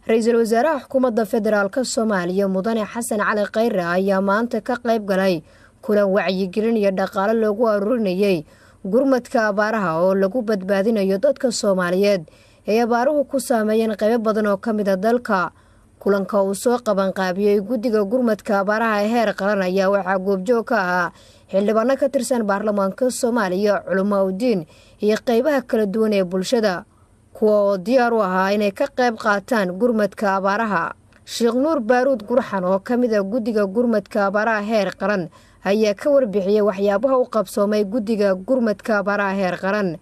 Ra-iisul wasaaraha xukuumadda federaalka Soomaaliya, Mudane Xasan Cali Khayre, ayaa maanta ka qayb galay kulan wacyigelin iyo dhaqaale loogu aruurinayay gurmadka abaaraha oo lagu badbaadinayo dadka Soomaaliyeed ee abaaruhu ku saameeyeen qaybo badan oo ka mid a dalka. Kulanka uu soo qabanqaabiyey guddiga gurmadka abaaraha ee heer qaran ayaa waxaa goobjoog ka ahaa xildhibaano ka tirsan baarlamaanka Soomaaliya, culamaa udiin iyo qeybaha kala duwan ee bulshada, kuwa oo diyaar u ahaa inay ka qayb qaataan gurmadka abaaraha. Sheekh Nuur Baaruud Gurxan oo ka mid a guddiga gurmadka abaaraha heer qaran ayaa ka warbixiyey waxyaabaha u qabsoomay guddiga gurmadka abaaraha heer qaran.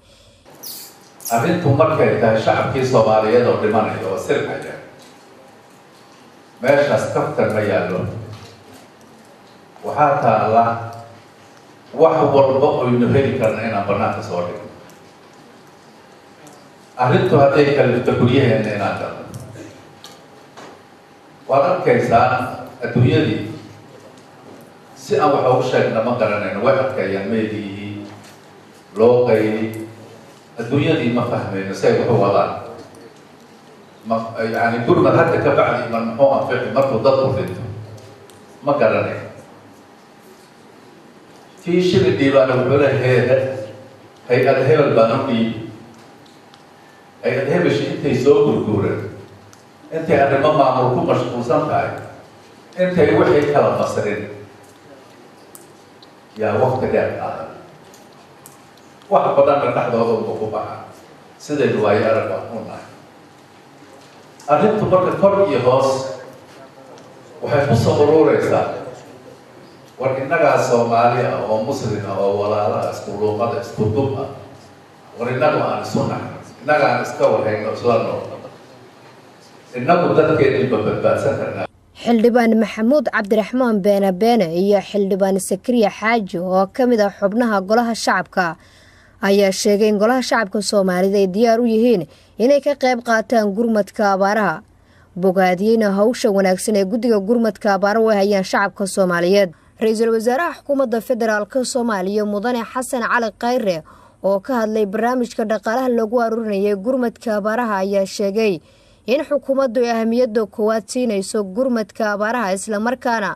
Arrintu markay tahay shacabkii Soomaaliyeed oo dhimanaya oo silcaya, meeshaas kaftan ma yaallo. Waxaa taalla wax walba oynu heli karna inaan banaanka soo dhigno. Arrintu hadday kalifto guryaheenna inaan galno, waad arkaysaa adduunyadii si aan wax ugu sheegna ma garanayno. Way adkeeyaan meediyihii loo qayli, adduunyadii ma fahmayno si ay wax u wadaan. Ma yani gurmad hadda ka bacdi man muxuu anfici markuu dadku dhinto? Ma garanayo. Kii shili dhiibaana wuxuu leeyahay hay-ad hebel baan u dhiibi, hay-ad hebeshi intay soo gurguureen, intay arrimo maamul ku mashquulsan tahay, intay wixii kala masrin yaa wakti dheer qaadan, wax badanna dhexdooda unba ku baxa. Sidaynu waayo arag baan u nahay. Arrintu marka kor iyo hoos waxay ku soo urureysaa: war innagaa Soomaali ah oo Muslim ah oo walaalo ah, isku luuqada, isku dub ah, war innagu aan isu naxno, innaga aan iska warhayno, isla nool, innagu dadkeennii ma badbaadsan karnaa? Xildhibaan Maxamuud Cabdiraxmaan Beene Beene iyo Xildhibaan Sakariya Xaaji oo ka mid ah xubnaha golaha shacabka ayaa sheegay in golaha shacabka Soomaalida ay diyaar u yihiin inay ka qayb qaataan gurmadka abaaraha, bogaadiyeyna hawsha wanaagsan ee guddiga gurmadka abaaraha u hayaan shacabka Soomaaliyeed. Ra-iisul wasaaraha xukuumadda federaalka Soomaaliya, Mudane Xasan Cali Khayre, oo ka hadlay barnaamijka dhaqaalaha loogu aruurinayay gurmadka abaaraha ayaa sheegay in xukuumaddu ay ahamiyadda koowaad siinayso gurmadka abaaraha, islamarkaana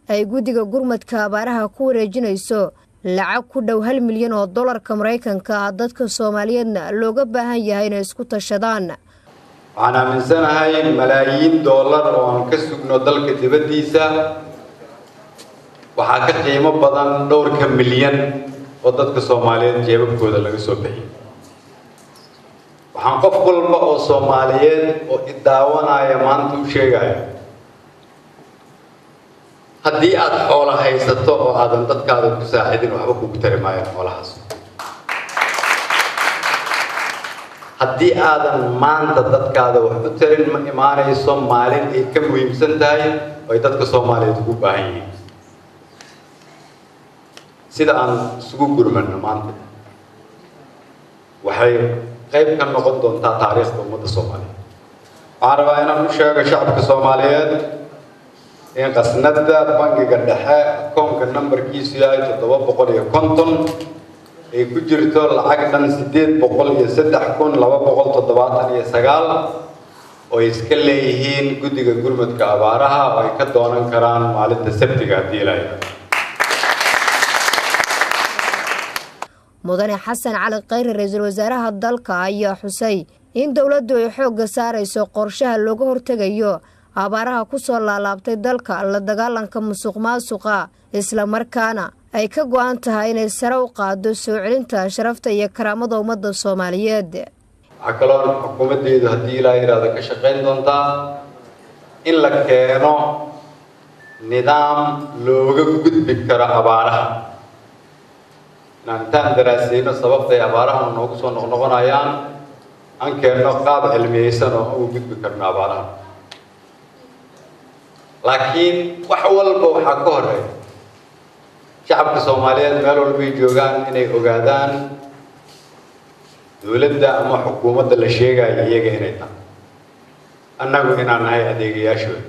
ay guddiga gurmadka abaaraha ku wareejinayso lacag ku dhow 1 milyan oo dollarka Maraykanka ah, dadka Soomaaliyeedna looga baahan yahay inay isku tashadaan. Waxaan aaminsanahay malaayiin dollar oo aan ka sugno dalka dibaddiisa waxaa ka qiimo badan dhowrka milyan oo dadka Soomaaliyeed jeebabkooda laga soo bixiyay. Waxaan qof walba oo Soomaaliyeed oo idaawanaya maanta u sheegaya: haddii aada xoolo haysato oo aadan dadkaada ku saacidin, waxba kugu tari maayaan xoolahaas. Haddii aadan maanta dadkaada wax u tarin, ma imaanayso maalin ay ka muhiimsan tahay oo ay dadka Soomaaliyeed ugu baahan yihiin. Sida aan isugu gurmano maanta waxay qayb ka noqon doontaa taariikhda ummadda Soomaaliyeed. Waxaan rabaa inaan u sheego shacabka Soomaaliyeed in qasnada bangiga dhexe, akoonka nambarkiisu yahay 750, ay ku jirto lacag dhan 803,279 oo ay iska leeyihiin guddiga gurmadka abaaraha oo ay ka doonan karaan maalinta Sabtiga haddii Ilaahay. Mudane Xasan Cali Khayre, ra-iisul wasaaraha dalka, ayaa xusay in dowladdu ay xoogga saarayso qorshaha looga hortegayo abaaraha ku soo laalaabtay dalka, la dagaalanka musuq maasuqa, islamarkaana ay ka go-an tahay inay sare u qaado soo celinta sharafta iyo karaamada ummadda Soomaaliyeed. Waxaa kaloo xukuumaddeedu haddii Ilaa yidhaahdo ka shaqayn doontaa in la keeno nidaam looga gudbi karo abaaraha, inaan intaan daraaseyno sababtay abaarahan noogu soo noqnoqonayaan, aan keenno qaab cilmiyeysan oo ugu gudbi karno abaaraha. Laakiin wax walba waxaa ka horeeya shacabka Soomaaliyeed meel walbay joogaan inay ogaadaan dowladda ama xukuumadda la sheegayo iyaga inay tahay, annagu inaan nahay adeegayaashooda,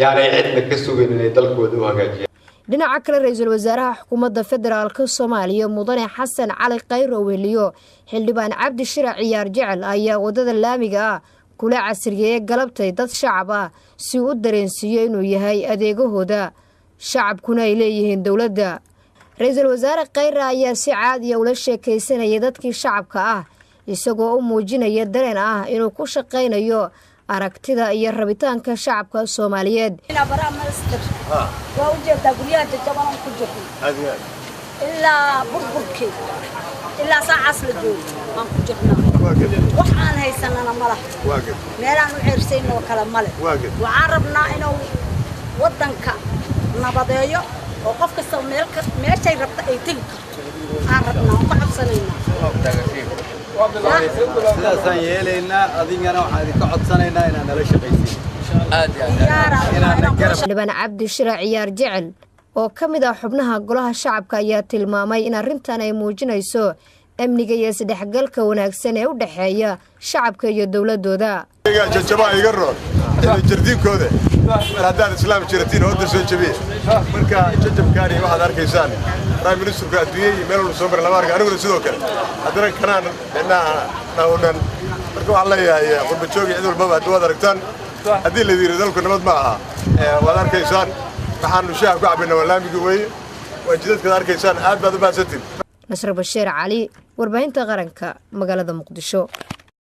yaanay cidna ka sugin inay dalkooda u hagaajiyaan. Dhinaca kale, ra-iisul wasaaraha xukuumadda federaalka Soomaaliya, Mudane Xasan Cali Khayre, weheliyo Xildhibaan Cabdi Shirac Ciyaar Jecel, ayaa wadada laamiga ah Kula casriyeeyey galabtay dad shacab ah si uu u dareensiiyo inuu yahay adeegahooda, shacabkuna ay leeyihiin dowladda. Ra-iisul Wasaare Kheyre ayaa si caadiya ula sheekaysanayay dadkii shacabka ah, isagoo u muujinaya dareen ah inuu ku shaqaynayo aragtida iyo rabitaanka shacabka Soomaaliyeed. Waa ujeedaa guryaha jajaban ku jirno, ilaa burburkii ilaa saacaas la joogo aan ku jirnaa. Wax aan haysanana ma laha, meelaan u ceersaynoo kale male. Waxaan rabnaa inuu waddanka nabadeeyo oo qof kasta meeshay rabta ay tegi karto aan rabnaa, aan ka codsanaynaa. Sidaasaan yeelaynaa. Adigana waxaan idinka codsanaynaa inaad nala shaqaysiin. Xildhibaan Cabdi Shira Ciyaar Jecel oo ka mid ah xubnaha golaha shacabka ayaa tilmaamay in arrintan ay muujinayso amniga iyo isdhexgalka wanaagsan ee u dhexeeya shacabka iyo dowladooda. Jajabaa iga roon jardiinkooda mar haddaad Islaam jiratiin hooda soo jabiye. Marka jajabkaani waxaad arkaysaan, prime ministerku adduunya iyo meel walba soo maray lama arka, aniguna sidoo kale haddana kanaan micnaha dhaawdhan. Marka waxaan leeyahay qurba joogi cid walbaba hadda waad aragtaan, haddii la yidhi dalku nabad ma aha, waad arkaysaan. Waxaanu shaaha ku cabbayna waa laamigi weeye, waa jidadkaad arkaysaan. Aad baad u mahadsantiin. Nasre Bashiir Cali, Warbaahinta Qaranka, magaalada Muqdisho.